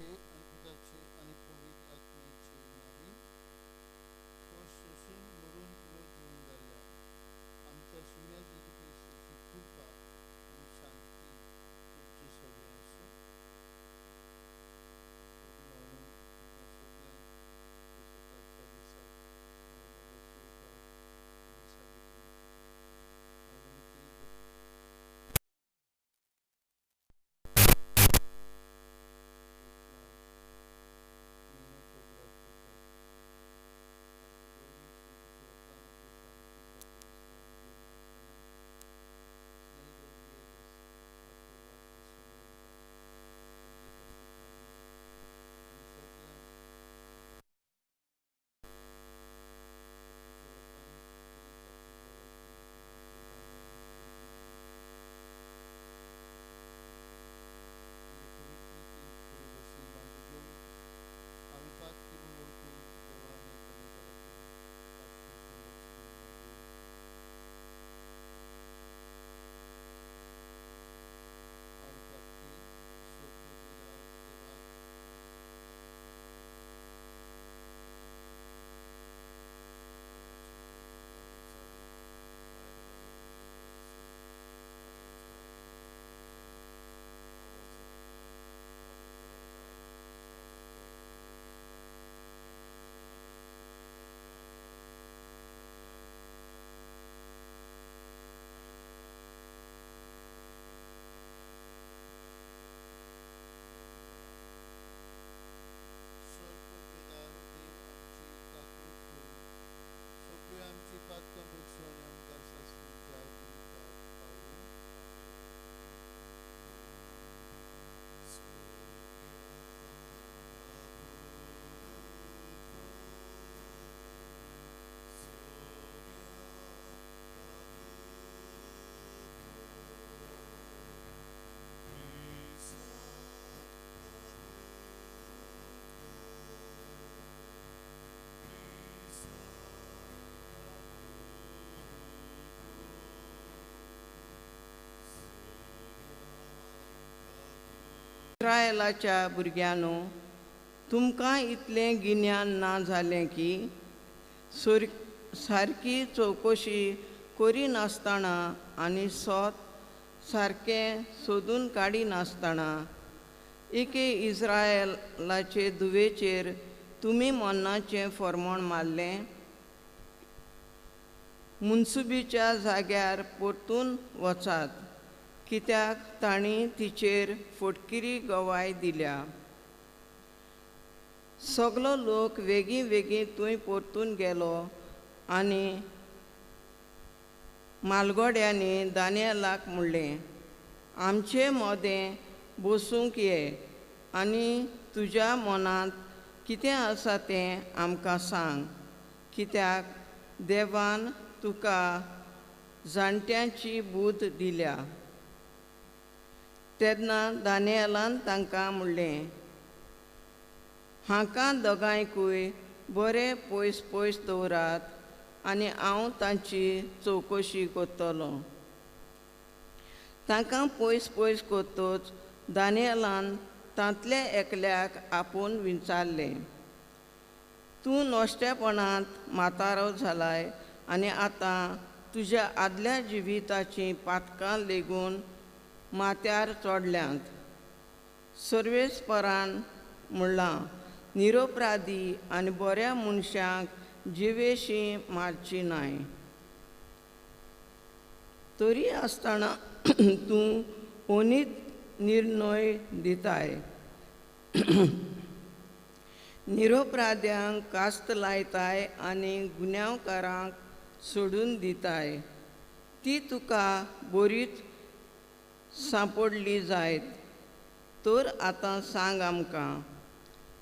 बापाचे आनी पुताचे आनी पवित्र आत्म्याचे नांवी तो सोसून मरून पुनर्जीवन जाल्ल्या आमच्या सुम्या जेजू क्रिस्ताची कृपा आनी शांती तुमचे सगळें आसूं. म्हणून सगळ्यांक सकाळच्या दिसाक इस्रायलाच्या भुरग्यांनो, तुमकां इतलें गिन्यान ना जालें की सारकी चवकशी करिनासतना आनी सोत सारकें सोदून काडिनासतना एके इस्रायलाचे धुवेचेर तुमी मन्नाचें फॉर्मोण मारलें. मुन्सुबीच्या जाग्यार परतून वचात, कित्याक तांणी तिचेर फटकिरी गवाय दिल्या. सगलो लोक वेगीं वेगीं थंय परतून गेलो आनी मालगोड्यांनी दानियलाक म्हणलें, आमचे मदें बसूंक ये आनी तुज्या मनांत कितें आसा तें आमकां सांग, कित्याक देवान तुका जाणट्यांची बुद्द दिल्या. तेन्ना दानियलान तांकां म्हणलें, हांकां दोगांयकूय बरें पयस पयस दवरात आनी हांव तांची चवकशी करतलो. तांकां पयस पयस करतच दानियलान तांतल्या एकल्याक आपूण विचारलें, तूं नश्टेपणांत म्हातारो जालाय आनी आतां तुज्या आदल्या जिविताचीं पातकां लेगून माथ्यार चडल्यांत. सर्वेस्परान म्हणलां, निरोपराधी आनी बऱ्या मनशांक जिवेशी मारची नाय. तरी आसतना तूं ओनीत निर्णय दिताय, निरोपराध्यांक कास्त लायताय आनी गुन्यांवकारांक सोडून दिताय. ती तुका बरीच सांपडली जायत तर आतां सांग आमकां,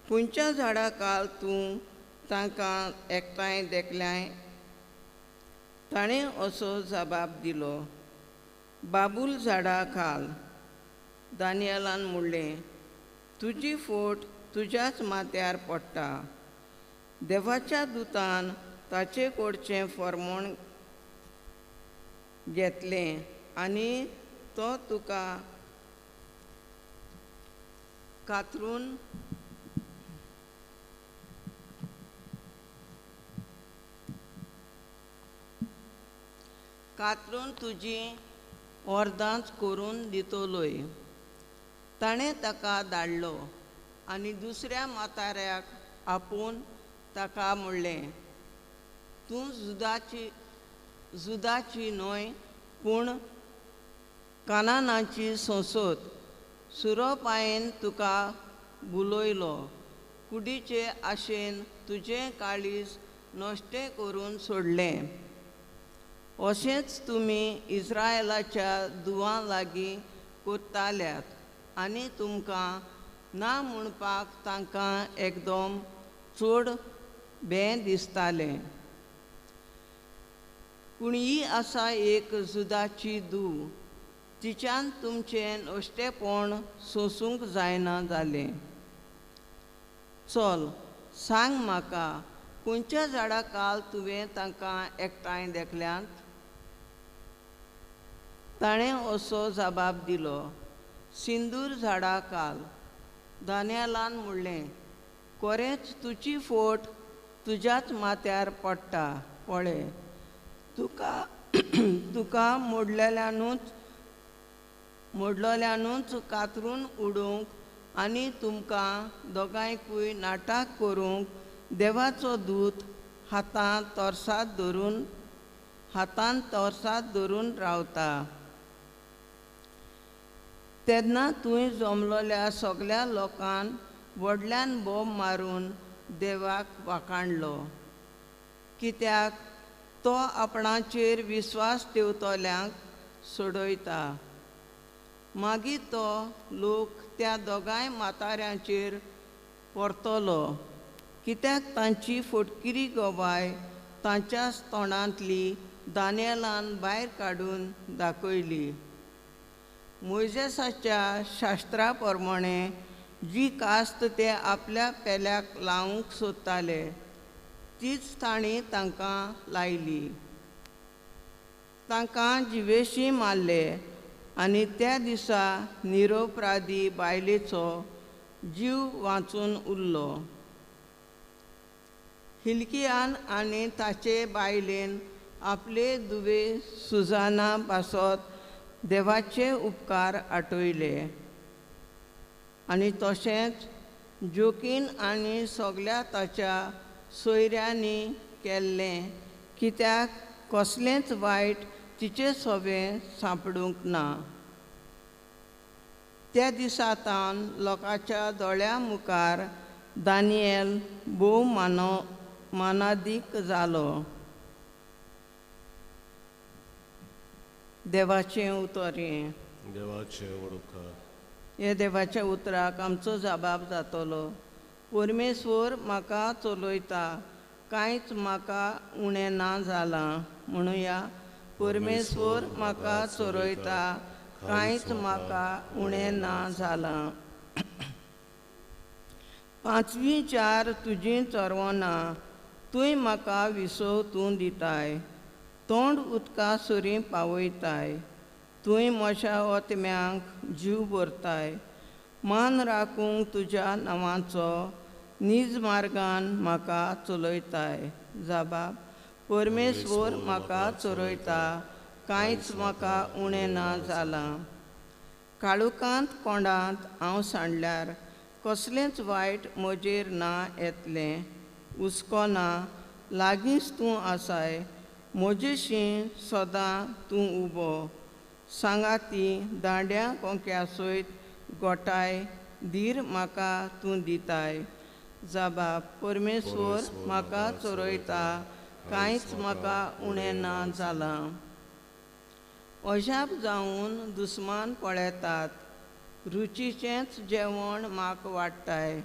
खंयच्या झाडा काल तूं तांकां एकठांय देखल्याय? ताणें असो जबाब दिलो, बाबूल झाडा खाल. दानियलान म्हणलें, तुजी फोट तुज्याच माथ्यार पडटा. देवाच्या दुतान ताचे कडचें फॉर्मोण घेतलें आनी तो तुका कातरून कातरून तुजी अर्दांच करून दितलोय. ताणें ताका धाडलो आनी दुसऱ्या म्हाताऱ्याक आपोवन ताका म्हणलें, तूं जुदाची न्हय पूण कानानाची संसद सुरोपायेन तुका बुलयलो. कुडीचे आशेन तुजें काळीज नश्टें करून सोडलें. अशेंच तुमी इस्रायलाच्या दुवां लागीं करताल्यात आनी तुमकां ना म्हणपाक तांकां एकदम चड बें दिसतालें. पूण ही आसा एक जुदाची धूव, तिच्यान तुमचें नश्टेपण सोंसूंक जायना जालें. चल सांग म्हाका, खंयच्या झाडा काल तुवें तांकां एकठांय देखल्यांत? ताणें असो जबाब दिलो, सिंदूर झाडा काल. दानियेलान म्हणलें, कोरेंच तुजी फोट तुज्याच माथ्यार पडटा. पळय, तुका मोडलेल्यानूच कातरून उडोवंक आनी तुमकां दोगांयकूय नाटक करूंक देवाचो दूत हातांत तरसाद धरून रावता. तेन्ना तुवें जमलोल्या सगल्या लोकान व्हडल्यान बोब मारून देवाक वाखाणलो, कित्याक तो आपणाचेर विस्वास ठेवतल्यांक सोडयता. मागीर तो लोक त्या दोगांय म्हाताऱ्यांचेर परतलो, कित्याक तांची फटकिरी गवाय तांच्याच तोंडांतली दानियेलान भायर काडून दाखयली. मोयजेसाच्या शास्त्रा प्रमाणे जी कास्त ते आपल्या पेल्याक लावंक सोदताले तीच तांणी तांकां लायली. तांकां जिवेशी मारले आनी त्या दिसा निरोपराधी बायलेचो जीव वाचून उरलो. हिलकियान आनी ताचे बायलेन आपले दुवे सुजाना पासत देवाचे उपकार आठयले आनी तशेंच जोकीन आनी सगल्या ताच्या सोयऱ्यांनी केल्लें, कित्याक कसलेंच वायट तिचे सोबें सांपडूंक ना. त्या दिसा तावन लोकांच्या दोळ्यां मुखार दानियल भोव मानादीक जालो. देवाचें उतर हें. देवाचें व्हड उपकार. हे देवाच्या उतराक आमचो जबाब जातलो. परमेश्वर म्हाका चलयता, कांयच म्हाका उणें ना जालां. म्हणुया, परमेश्वर म्हाका चलयता, कांयच म्हाका उणें ना जालां. पांचवी चार तुजीं चरवनां, तूंय म्हाका विसव तूं दिताय. तोंड उदका सुरी पावयताय, तूंय म्हज्या ओतम्यांक जीव भरताय. मान राखूंक तुज्या नांवाचो नीज मार्गान म्हाका चलयताय. जबाब, परमेश्वर म्हाका चरयता, कांयच म्हाका उणें ना जालां. काळुकांत कोंडांत हांव सांडल्यार कसलेंच वायट म्हजेर ना येतलें. हुस्को ना, लागींच तूं आसाय, म्हजेशी सदां तूं उबो. सांगाती दांड्या कोंक्या सयत गोठाय, धीर म्हाका तूं दिताय. जबाब, परमेश्वर म्हाका चरयता, कांयच म्हाका उणें ना जालां. अजाप जावन दुस्मान पळयतात, रुचीचेंच जेवण म्हाका वाडटाय.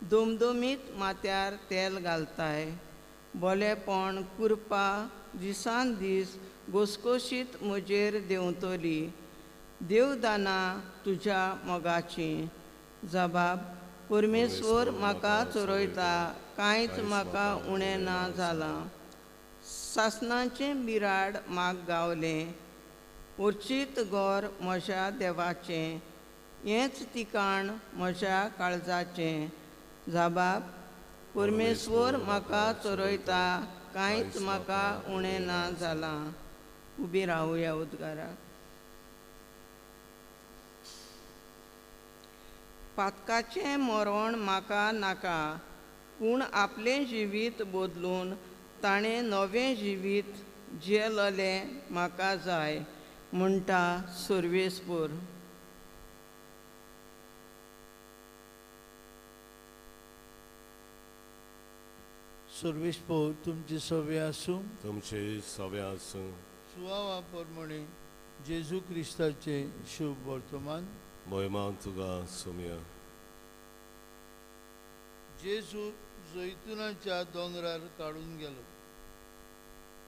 दुमदुमीत माथ्यार तेल घालताय. बोलेपण कृपा दिसान दीस घोसघोशीत म्हजेर देंवतली. देवदानां तुज्या मोगाचीं. जबाब, परमेश्वर म्हाका चरयता, कांयच म्हाका उणें ना जालां. सासणाचें बिराड म्हाका गावलें, उर्चीत गोर म्हज्या देवाचें. हेंच तिकाण म्हज्या काळजाचें. जाबाब, परमेश्वर म्हाका चरयता, कांयच म्हाका उणें ना जालां. उबी रावया उद्गाराक. पातकाचें मरण म्हाका नाका, पूण आपलें जिवीत बदलून ताणें नवें जिवीत जियेलें म्हाका जाय, म्हणटा सर्वेस्पर. सर्वेस्पर तुमचे सवे आसूं, तुमचे सवे आसूं. सुवावा प्रमाणे जेजू क्रिस्ताचे शुभ वर्तमान. महिमा तुका सोम्या. जेजू जैतुनाच्या दोंगरार काडून गेलो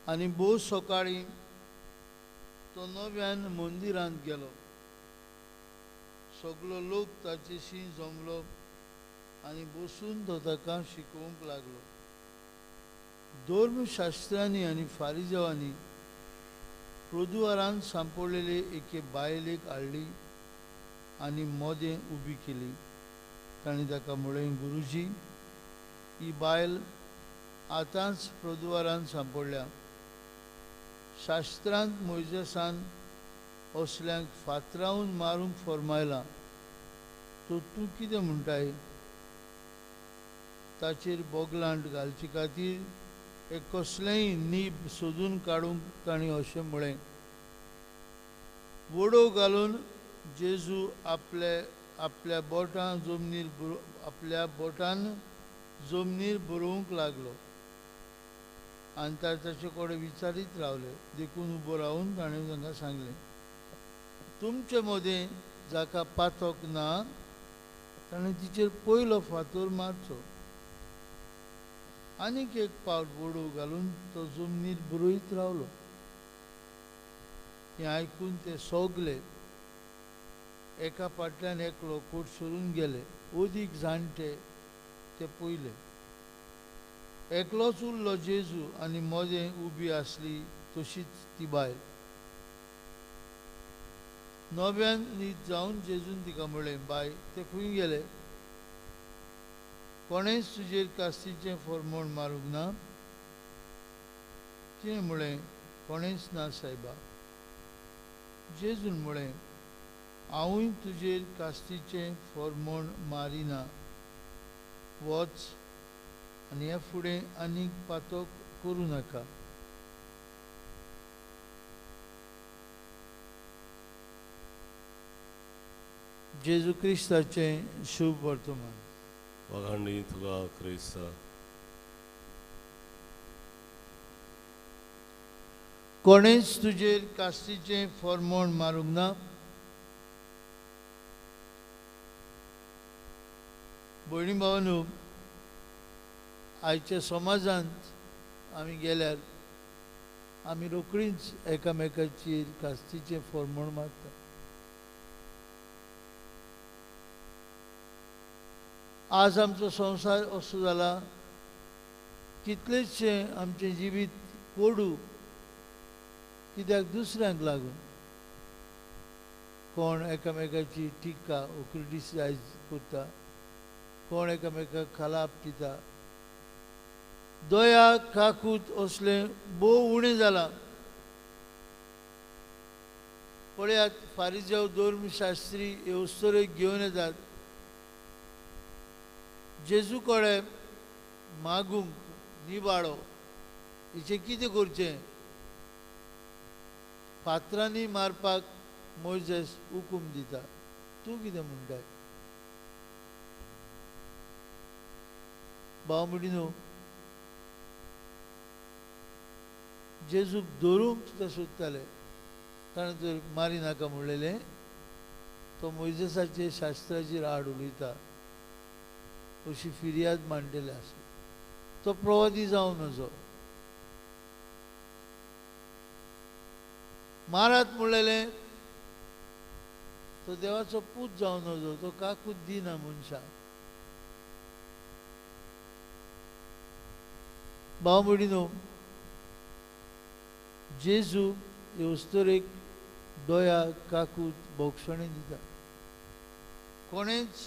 आनी भोव सकाळीं तो नव्यान मंदिरांत गेलो. सगलो लोक ताचेशी जमलो आनी बसून तो ताका शिकोवंक लागलो. धर्मशास्त्रांनी आनी फारिजावांनी प्रदुवारान सांपडलेले एके बायलेक हाडली आनी मोदें उबी केली. तांणी ताका म्हळें, गुरुजी, ही बायल आतांच प्रदुवारान सांपडल्या. शास्त्रांत मोयजेसान असल्यांक फातरावन मारूंक फर्मायलां, तर तूं कितें म्हणटाय? ताचेर बोगलांट घालचे खातीर एक कसलेंय नीब सोदून काडूंक तांणी अशें म्हळें. वडो घालून जेजू आपल्या बोटान जमनीर बरोवंक लागलो आनी ताचे कडेन विचारीत रावले. देखून उबो रावून ताणें तांकां सांगलें, तुमचे मदें जाका पातक ना ताणें तिचेर पयलो फातर मारचो. आनीक एक पावट वडो घालून तो जमनीर बरयत रावलो. हें आयकून ते सगले एका फाटल्यान एकलो कोट सरून गेले. अदीक जाणटे ते पयले. एकलोच उरलो जेजू आनी मदें उबी आसली तशीच ती बायल. नव्यान न्हीद जावन जेजून तिका म्हळें, बाय, ते खंय गेले? कोणेंच तुजेर कास्तीचें फॉर्मोण मारूंक ना? तिणें म्हळें, कोणेंच ना सायबा. जेजून म्हळें, हांवूय तुजेर कास्तीचें फॉर्मोण मारिना. वच आनी ह्या फुडें आनीक पातक करूं नाका. जेजू क्रिस्ताचें शुभ वर्तमान. वाघांडी तुका क्रिस्ता. कोणेंच तुजेर कास्तीचें फॉर्मोण मारूंक ना? भयणी भावांनो, आयच्या समाजांत आमी गेल्यार आमी रोखडींच एकामेकाचेर कास्तीचें फॉर्मोण मारता. आज आमचो संवसार असो जाला, कितलेशें आमचें जिवीत कोडू कित्याक दुसऱ्यांक लागून. कोण एकामेकाची टिका ओ क्रिटिसायज करता, कोण एकामेकाक खाला आपटिता. दया काकूत असलें भोव उणें जालां. पळयात, फारिजाव धर्मशास्त्री हे अस्तुरेक घेवन येतात जेजू कडेन मागूंक निबाळो, हिचें कितें करचें? फातरांनी मारपाक मोयजेस हुकूम दिता, तूं कितें म्हणटाय? भाव म्हणिनो, जेजूक धरूंक ते सोदताले. ताणें तर मारी नाका म्हणलेलें, तो मोयजेसाचे शास्त्राचेर आड उलयता अशी फिर्याद मांडलेली आसा. तो प्रवादी जावं नजो. मारात म्हणलेलें, तो देवाचो पूत जावं नजो, तो काकूत दिना मनशाक. भाव भयणीनो, जेजू हे अस्तुरेक दया काकूत बोगसणें दिता. कोणेंच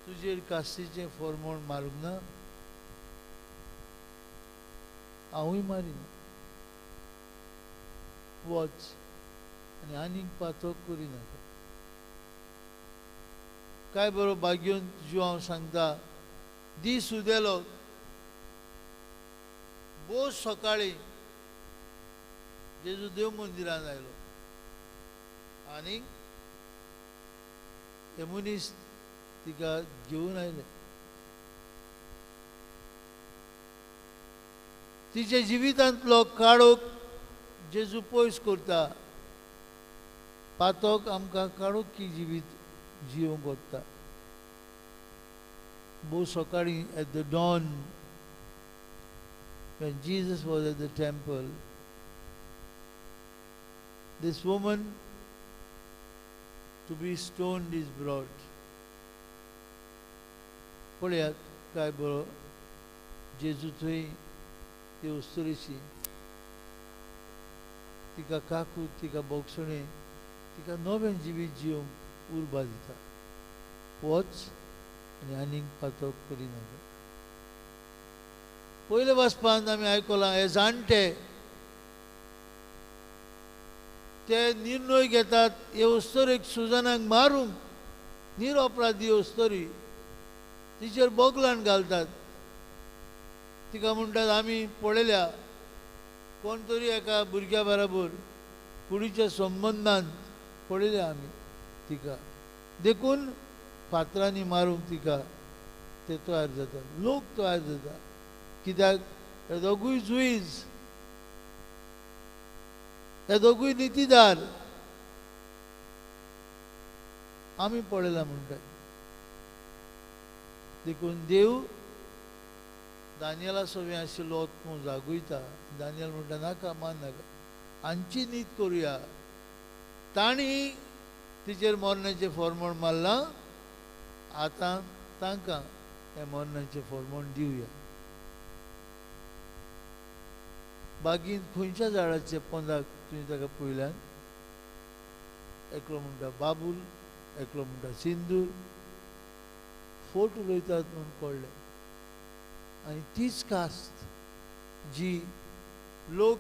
तुजेर कास्तीचें फॉर्मोण मारूंक ना, हांवूय मारिना, वच आनी आनीक पातक करिनाका। काय बरो भाग्योन जो हांव सांगता, दीस उदेलो, भोव सकाळीं जेजू देव मंदिरांत आयलो आनी हे मनीस तिका घेवन आयले। तिच्या जिवितांतलो काळोख जेजू पयस करता। पातक आमकां काळोखी जिवीत जिवंक वता। भोव सकाळीं at the dawn when Jesus was at the temple, this woman to be stoned is brought. पळयात काय बरो जेजू थंय ते अस्तुरेची, तिका काकूत, तिका बोगसणें, तिका नवें जिवीत जिवंक उर्बा दिता। वच आनी आनीक पातक करिनाका। पयले वाचपांत आमी आयकलां, हे जाणटे ते निर्णय घेतात हे अस्तुरेक सुजनाक मारूंक, निरअपराधी अस्तुरी तिचेर बोगलान घालतात। तिका म्हणटात आमी पळयल्या कोण तरी एका भुरग्या बराबर कुडीच्या संबंदान पळयल्या आमी तिका, देखून फातरांनी मारूंक तिका ते तयार जातात, लोक तयार जाता। कित्याक हे दोगूय जुईज, हे दोगूय नितीदार आमी पळयला म्हणटात। देखून देव दानियला सवें आशिल्लो आत्मो जागयता। दानियल म्हणटा नाका, मान नाका, हांची नीत करुया। तांणी तिचेर मरणाचें फॉर्मोण मारलां, आतां तांकां हें मरणाचें फॉर्मोण दिवया। बागीन खंयच्या झाडाचे पोंदाक तुवें ताका पळयल्यान, एकलो म्हणटा बाबूल, एकलो म्हणटा सिंदूर, फोट उलयतात म्हूण कळ्ळें। आनी तीच कास्त जी लोक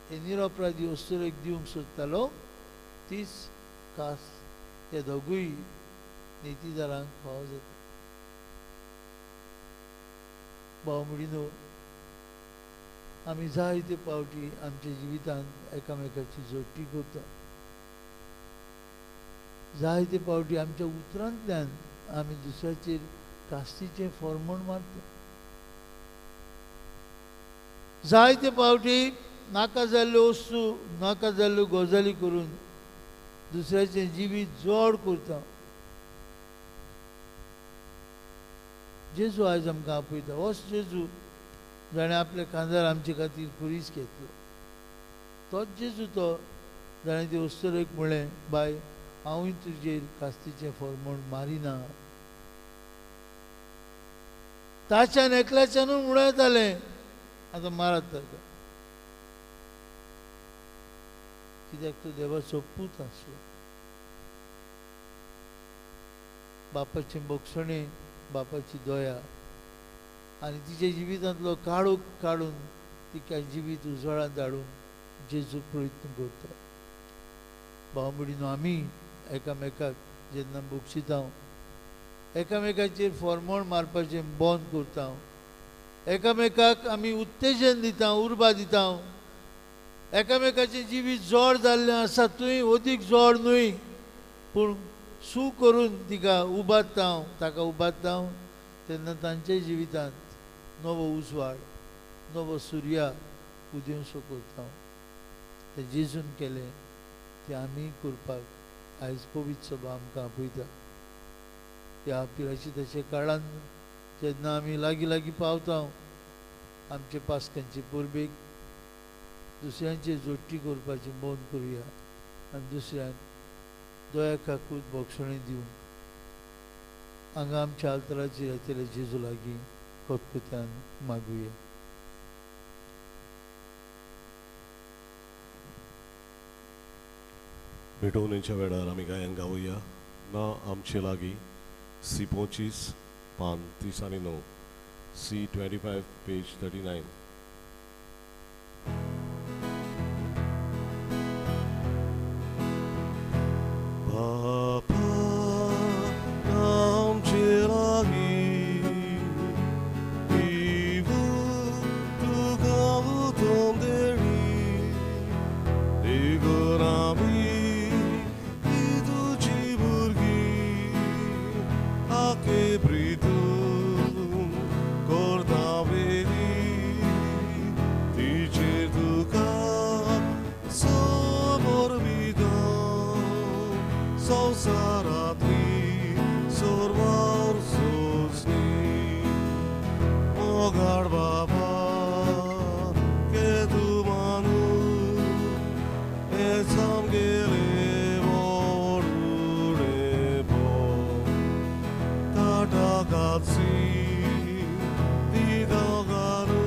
हे निरपराधी अस्तुरेक दिवंक सोदतालो, तीच कास्त हे दोगूय नितीदारांक फावो जाता। भाव भयणीनो, आमी जायते पावटी आमच्या जिवितांत एकामेकाची जोडटी करता, जायते पावटी आमच्या उतरांतल्यान आमी दुसऱ्याचेर कास्तीचें फॉर्मोण मारता, जायते पावटी नाका जाल्ल्यो वस्तू, नाका जाल्ल्यो गजाली करून दुसऱ्याचें जिवीत जड करता। जेजू आयज आमकां आपयता, होच जेजू जाणें आपल्या खांदार आमचे खातीर खुरीस घेतलो, तोच जेजू तो जाणें ते अस्तुरेक म्हणलें, बाय हांवूय तुजेर कास्तीचें फॉर्मोण मारिना। ताच्यान एकल्याच्यानूय म्हणूं येतालें आतां मारात ताका, कित्याक तो देवाचो पूत आसलो। बापाचें बोगसणें, बापाची दया आनी तिच्या जिवितांतलो काळोख काडून तिका जिवीत उजवाडांत धाडून जेजू प्रयत्न करता। भाव भयणीनो, आमी एकामेकाक जेन्ना बक्षिता, एकामेकाचेर फॉर्मोण मारपाचें बंद करता, एकामेकाक आमी उत्तेजन दिता, उर्बा दिता, एकामेकाचें जिवीत जड जाल्लें आसा थंय अदीक जड न्हय पूण सू करून तिका उबारता, ताका उबारता, तेन्ना तांच्या जिवितांत नवो उजवाड, नवो सुर्या उदेवसो करता। तें जेजून केलें तें आमी करपाक आयज पवित्र सभा आमकां आपयता। ह्या पिराशिताच्या काळान जेन्ना आमी लागीं लागीं पावता आमचे पास्कांचे परबेक दुसऱ्यांचे जोडटी करपाचें बंद करुया आनी दुसऱ्यांक दया काकूत बोगसणें दिवन हांगा आमच्या आल्तराचेर येतले जेजू लागीं खतखत्यान मागुया। भेटवणेच्या वेळार आमी गायन गावया। ना आमचे लागीं सी 25 पान 39 C 25 page 39. बापा आमचे लागीं तुका उतम देवी देखून आमी तुजी भुरगीं आके प्रितून करता वेदी तिचेर तुका समर्पिता संवसारांतली सर्वार सोंसणी मोगाळ बाबा के तूं मानू हें सामकेलें व्हडलें टाटा काची दिता घालू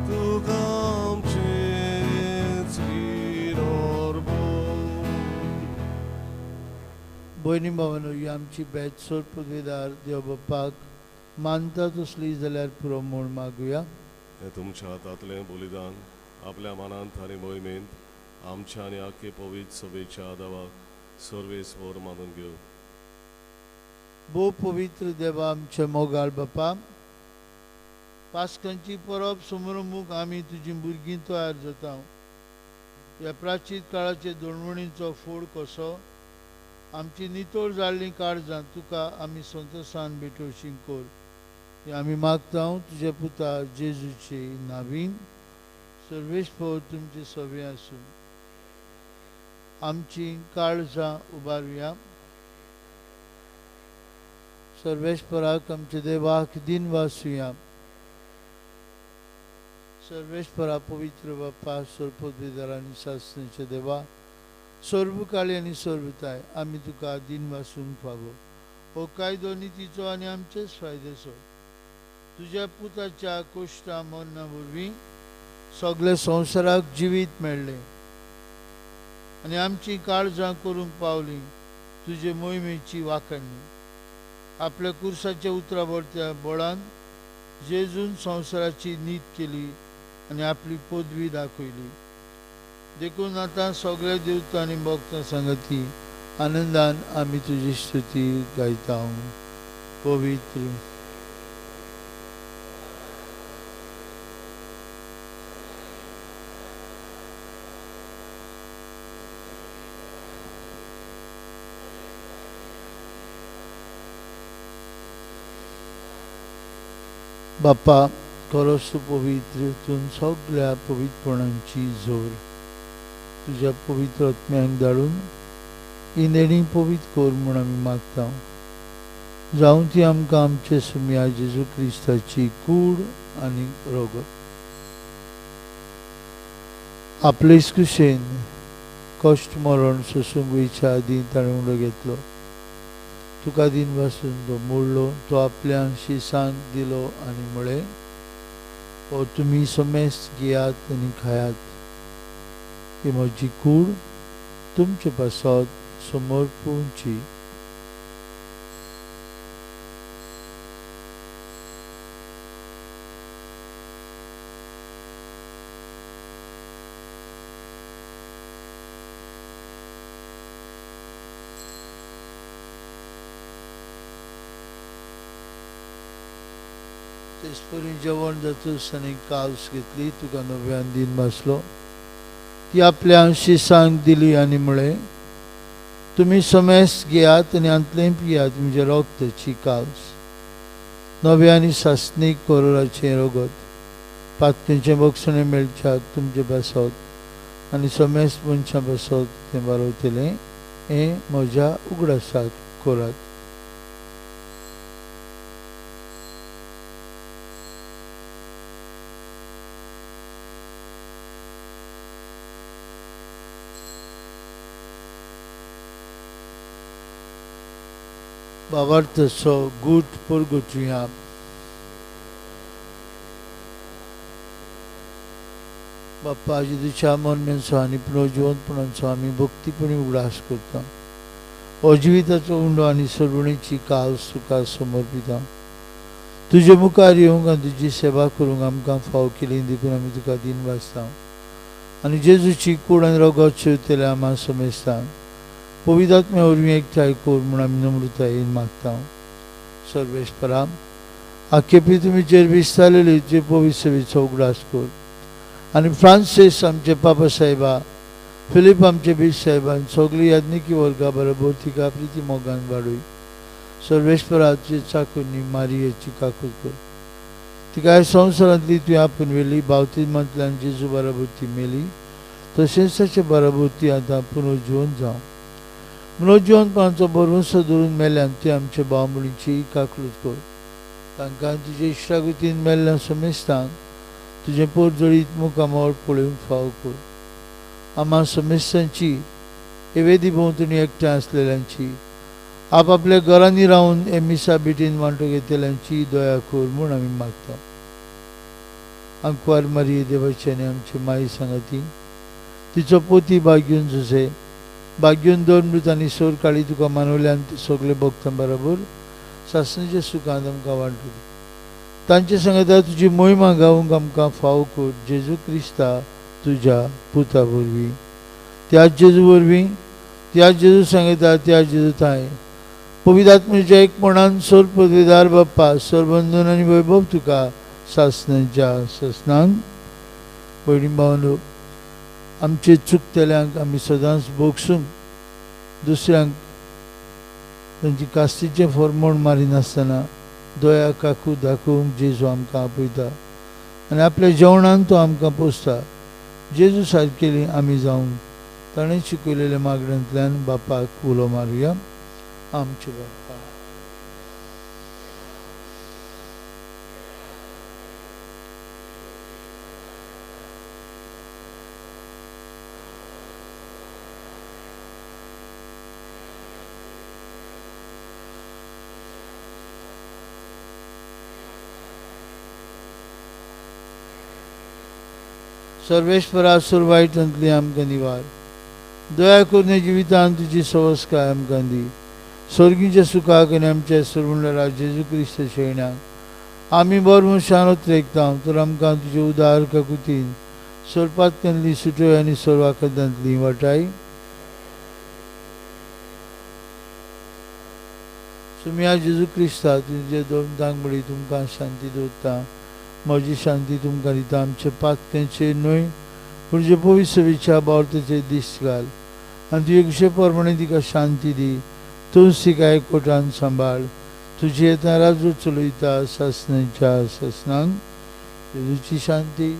तुका आमचेंच अर्पण. भयणी भावांनो, ही आमची भेट सोड पदवीदार देव बाप्पाक मानता तसली जाल्यार पुरो म्हूण मागुया. हें तुमच्या हातांतलें बलिदान आपल्या मनांत आनी मोहिमेंत आमच्या आनी आख्खे पवित्र सभेच्या आदावाक सर्वेस्पर मानून घेवं. भोव पवित्र देवा आमच्या मोगाळ बापा, पास्कांची परब समरमुख आमी तुजी भुरगीं तयार जाता. ह्या प्राचीन काळाचे दोणवणीचो फोड कसो आमची नितळ जाल्लीं काळजां तुका आमी संतोशान भेटोवशी कर. हें आमी मागता तुज्या पुता जेजूचे नावीन. सर्वेस्पर तुमचे सवे आसूं. आमची काळजां उबारुया. सर्वेस्पराक आमच्या देवाक दिन वासुया. सर्वेस्परा पवित्र बाप्पा, सर्वपदवीधर आनी शासनाच्या देवा, सर्वकाळी आनी सर्वताय आमी तुका दिन वासूंक फावो. हो कायदो नितीचो आनी आमचेच फायदेचो. तुज्या पुताच्या कोश्टा मरणा वरवीं सगल्या संवसाराक जिवीत मेळ्ळें आनी आमचीं काळजां करूंक पावलीं तुजे मोहिमेची वाखाणणी. आपल्या कुर्साच्या उतरा वरत्या बळान जेजून संवसाराची नीत केली आनी आपली पदवी दाखयली. देखून आतां सगळ्या देवता आनी भक्तां सांगती आनंदान आमी तुजी स्तुती गायता. पवित्र बाप्पा, खरोच तूं पवित्र, तूं सगळ्या पवित्रपणांची जोर. तुज्या पवित्र आत्म्यांक धाडून ही नेणी पवित्र कर म्हूण आमी मागता. जावं ती आमकां आमचे सुम्या जेजू क्रिस्ताची कूड आनी रगत. आपलेच कुशेन कश्ट मरण सोसूंक वयच्या आदीं ताणें उलो घेतलो. तुका दिन वासून तो मोडलो, तो आपल्या शिसांक दिलो आनी म्हळें, हो तुमी समेस्त घेयात आनी खायात. ही म्हजी कूड तुमचे पासत समर्पुची. तेचपरी जेवण जातूच आनी कावस घेतली, तुका नव्यान दिन बसलो. ती आपल्या शिसांक दिली आनी म्हळें, तुमी समेस्त घेयात आनी हांतलें पियात. म्हजें रगताची कावस, नव्या आनी सासणीक कोरोराचें रगत, पातकेचें बक्षणें मेळच्याक तुमचे पासत आनी समेस्त मनशां पासत तें बरोवतलें. हें म्हज्या उगडासाक करात. बाबार्थचो गूट परगटुया. बाप्पा जेजूच्या मनमेनचो आनी पुनर्जिवंतपणाचो आमी भक्तीपणी उगडास करता. हो जिविताचो उंडो आनी सरवणीची काल तुका समर्पिता. तुजे मुखार येवंक आनी तुजी सेवा करूंक आमकां फाव केली देखून आमी तुका दिन वाचता आनी जेजूची कूड आनी रगत शेवतले आमा समेस्तान पवित्र आत्म्या वरवीं एकठांय कर म्हूण आमी नम्रतायेन मागता. सर्वेस्परा आख्खे पृथ्वीचेर विस्तारलेली तुजे पवित्र सेवेचो उगडास कर आनी फ्रांसीस आमचे पापा साहेबा, फिलीप आमचे बीज साहेबान सगळी याज्ञिकी वर्गा बरोबर तिका प्रिती मोगान वाडय. सर्वेस्परा तुजे चाकूंनी मारियेची काकूट कर. तिका ह्या संवसारांतली तुवें आपूण व्हेली, बावतिज्मांतल्यान जेजू बरोबर ती मेली, तशेंच ताचे बरोबर ती आतां पुनर्जिवन जावं. पुनर्जिवनपणाचो भरवंसो धरून मेल्यान ती आमच्या भाव भयणीची काकूट कर. तांकां तुजे इश्टागतीन मेल्ल्या समेस्तांक तुजें पोरजळीत मुखामळ पळोवंक फाव कर. आमा समेस्तांची हे वेदी भोंवतणी एकठांय आसलेल्यांची, आपापल्या घरांनी रावन हे मिसा भेटीन वांटो घेतल्यांची दया कर म्हूण आमी मागता. आंकवार मारिये देवाची आनी आमची माई सांगाती, तिचो पोती भाग्यून जुसे, भाग्यून दोन मृत आनी सोर काळी तुका मानवल्यान ते सगळे भक्तां बरोबर सासणेच्या सुखांत आमकां वांटू. तांचे सांगता तुजी मोहिमा गावंक आमकां फाव कर जेजू क्रिस्ता तुज्या पुता वरवीं. त्याच जेजू वरवीं, त्याच जेजू सांगता, त्याच जेजू थांय पवित्र आत्म्याच्या एकपणान सोर पदवीदार बाप्पा सरबंधन आनी वैभव तुका सासणाच्या सासणांक. भयणी भावनो, आमचे चुकतल्यांक आमी सदांच भोगसूंक, दुसऱ्यांक तांची कास्तीचें फॉर्मोण मारिनासतना दया काकू दाखोवंक जेजू आमकां आपयता आनी आपल्या जेवणान तो आमकां पोसता. जेजू सारकेली आमी जावंक ताणें शिकयलेल्या मागण्यांतल्यान बापाक उलो मारुया. आमचे बापा, सर्वेश्वरा सुरवायटांतली आमकां निवार, दया करून जिवितांत तुजी सवस्काय आमकां दी. स्वर्गीच्या सुखाक आनी आमच्या सरवणरा जेजू क्रिस्त शेणाक आमी बरो मनशान उतरेकता तर आमकां तुजे उदार काकुतीन सोरपांतली सुटय आनी सोरवाखदांतली वाटाय. सुमया जेजू क्रिस्ता तुजे दोन दांगबडी तुमकां शांती दवरता, म्हजी शांती तुमकां दिता. आमचे पातकांचेर न्हय पूण जे पवित्र सभेच्या बावरताचेर दिश्ट घाल आनी तुजे कुशे प्रमाणे तिका शांती दी. तूंच तिका एकवटान सांबाळ. तुजी येता राजू चलयता सासणाच्या सासणांक. जेजूची शांती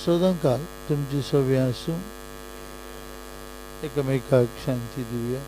सदांकाल तुमची सगळें आसूं. एकामेकाक शांती दिवया.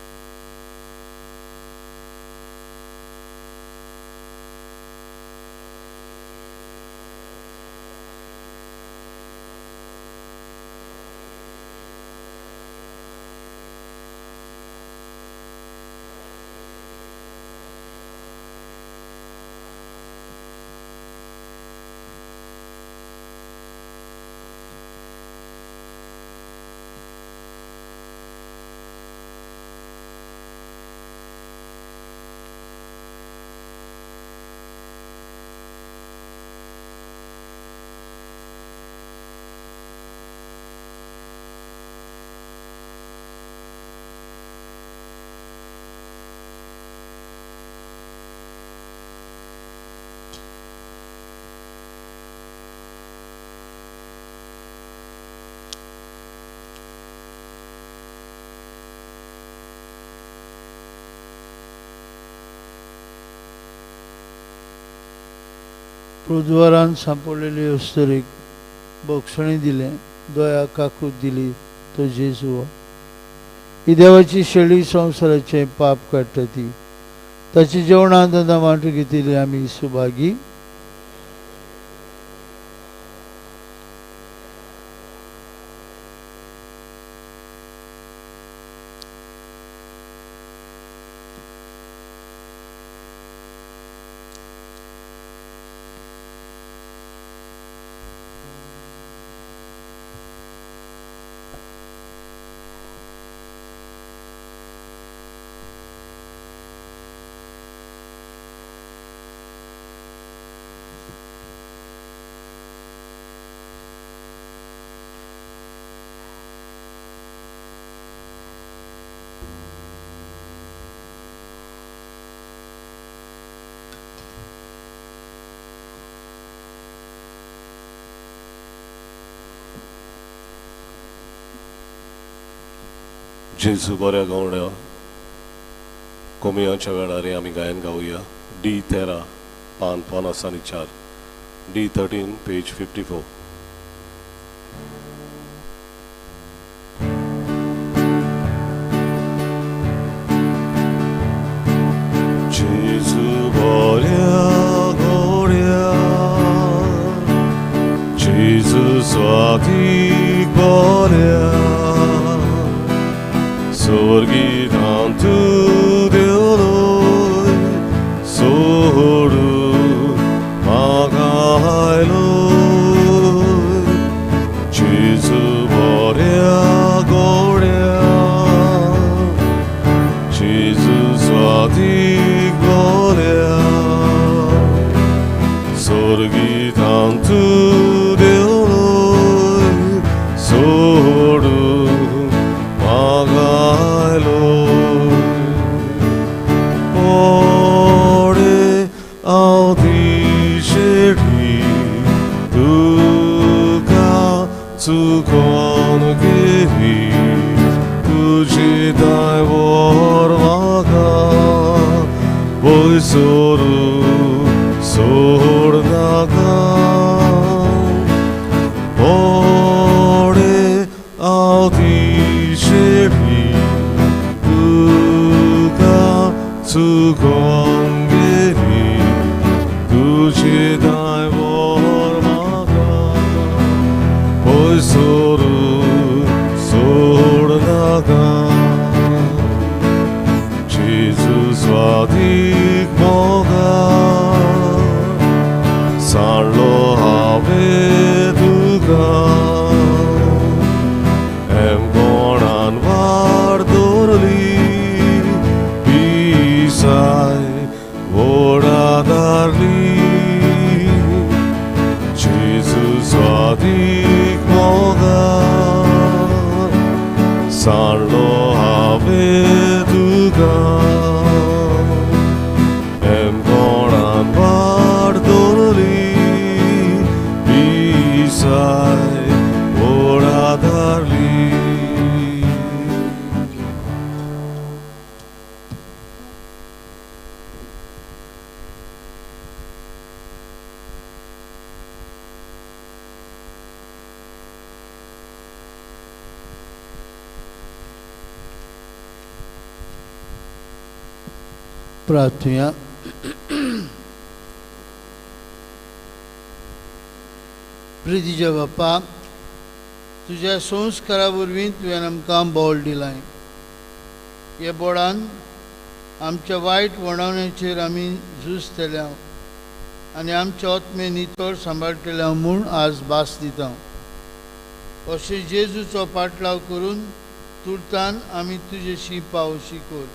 प्रद्वारान सांपडलेले अस्तुरेक बोगसणी दिलें, दया काकूत दिली तो जेजू. ही देवाची शेळी संवसाराचें पाप काडटा ती ताची जेवणांत आतां वांटू घेतिल्ली आमी सुभागी. जेजू बऱ्या गवड्या कोमियांच्या वेळार आमी गायन गावया. डी 13 पान 54, डी 13 पेज 54. जेजू बऱ्या गवड्या, जेजू स्वातीक बऱ्या, स्वर्गीतांतु देवलोय सोडू म्हाका आयलोय. जेजू बऱ्या गोड्या, जेजू स्वातीक बऱ्या, स्वर्गीतांतु देवलोय सोडू म्हाका आयलोय. ओडे हांव दिशेटी तुका चुकोन गेली, तुजी दायवर म्हाका वयसरू सोड नाका. ओडे हांव दिशेटी तुका चुकोन गेली, तुजी दायवर म्हाका वयसरू सोड नाका. जेजू स्वातीक मोगा सांडलो हांवें तुका, एमकोणान वाड दवरली पिसाय वोडा धारली. जेजू स्वातीक मोगा सांडलो हांवें तुका, एमकोणान वाड दवरली पिसाय वोडा धारली. प्रार्थुया. प्रितीच्या बाप्पा, तुज्या संस्कारा वरवीं तुवें आमकां बोल दिलाय. हे बोडान आमच्या वायट वणावण्याचेर आमी झुजतल्या आनी आमच्या आत्मे नितळ सांबाळटल्या म्हूण आज भास दिता. अशें जेजूचो पाटलाव करून तुर्तान आमी तुजेशी पावशी कर,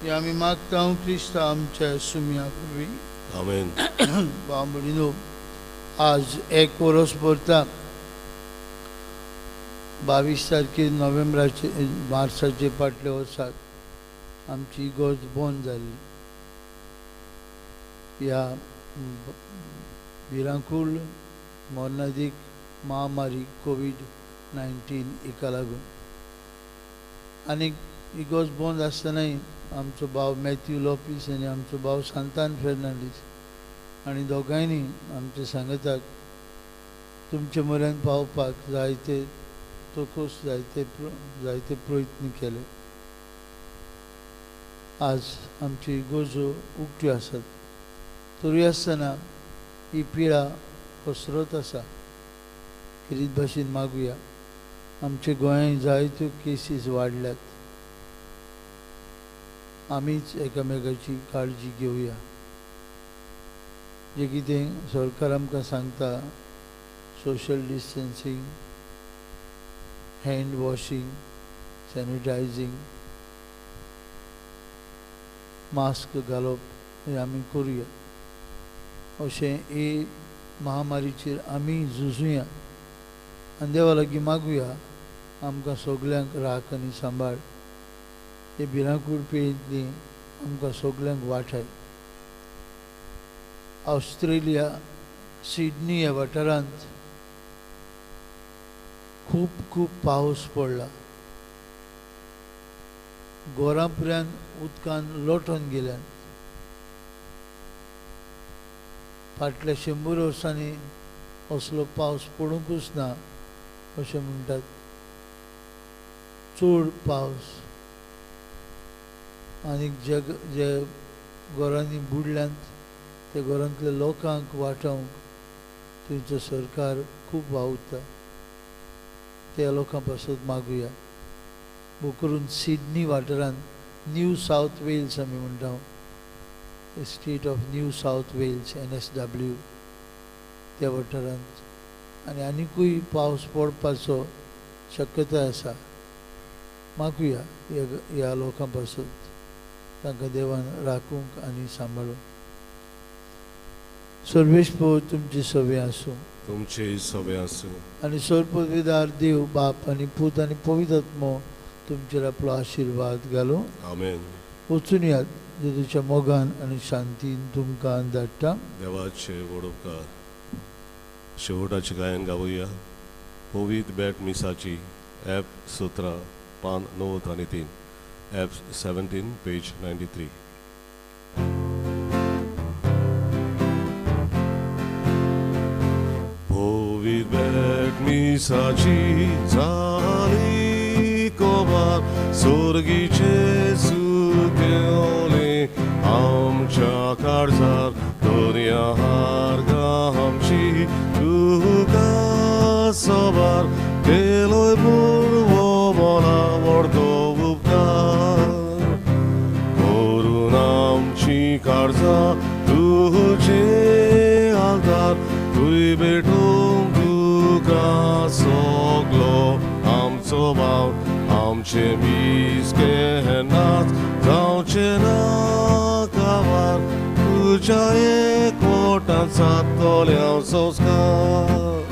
हे आमी मागता क्रिस्ता आमच्या सुम्या वरवीं. आमेन. बांबडीनो, आज एक वरस भरता 22 तारखेर नोव्हेंबराचे मार्साचे फाटल्या वर्साक आमची इगर्ज बंद जाल्ली. ह्या भिरांकूळ मरणादीक महामारी कोवीड-19 हिका लागून आनी इगर्ज बंद आसतनाय आमचो भाव मॅथ्यू लोपीस आनी आमचो भाव सांतान फेर्नांडीस आनी दोगांयनी आमच्या सांगताक तुमचे म्हऱ्यान पावपाक जायते तोकोस जायते जायते प्रयत्न केले. आज आमची इगर्जो उक्त्यो आसात, तरी आसतना ही पिडा पसरत आसा. खेरीत भाशेन मागुया, आमच्या गोंयांत जायत्यो केसीस वाडल्यात, आमीच एकामेकाची काळजी घेवया. जें कितें सरकार आमकां सांगता, social distancing, hand washing, sanitising, mask घालप हें आमी करुया. अशें हे महामारीचेर आमी झुजुया आनी देवा लागीं मागुया आमकां सगल्यांक राख आनी सांबाळ. हे भिरांकूळ पिळेंतली आमकां सगल्यांक वाठाय. ऑस्ट्रेलिया सिडनी ह्या वाठारांत खूब खूब पावस पडला. घरां पर्यंत उदकान लोटून गेल्यान. फाटल्या 100 वर्सांनी असलो पावस पडुंकूच ना अशें म्हणटात. चड पावस आनी जे जे घरांनी बुडल्यांत त्या घरांतल्या लोकांक वाटावंक थंयचो सरकार खूब वावुरता. त्या लोकां पासत मागुया. करून सिडनी वाठारांत न्यू सावथ वेल्स आमी म्हणटा, state of New South Wales NSW त्या वाठारांत आनी आनिकूय पावस पडपाचो शक्यताय आसा. मागुया ह्या लोकां पासत, तांकां देवान राखूंक आनी सांबाळूंक. सर्वेस्पर तुमची सवे आसूं, तुमचे सवे आसूं. आनी सर्वपविदार देव बाप आनी पूत आनी पवित्र आत्मो तुमचेर आपलो आशिर्वाद घालूं. आमेन. वचून यात जेजूच्या मोगान आनी शांतीन तुमकां धाडटा. देवाचे व्हड उपकार. शेवटाचें गायन गावया. पवित्र बेट मिसाची एप 17 पान 93, एप 17 पेज 93. पवित्र बेट मिसाची जाली कोबार, सोर्गीचे सुकेले आमच्या काळजार, दर्या हार्गा आमची तुका सबार, केलोय पूर्व बोला व्हडलो उपकार. करून आमची काळजां तुजे आदार, तुय भेटूंक तुका सगलो आमचो भाव, आमचे मीस केन्नाच जावचें ना काबार, तुज्या एकवटान सादतले हांव संस्कार.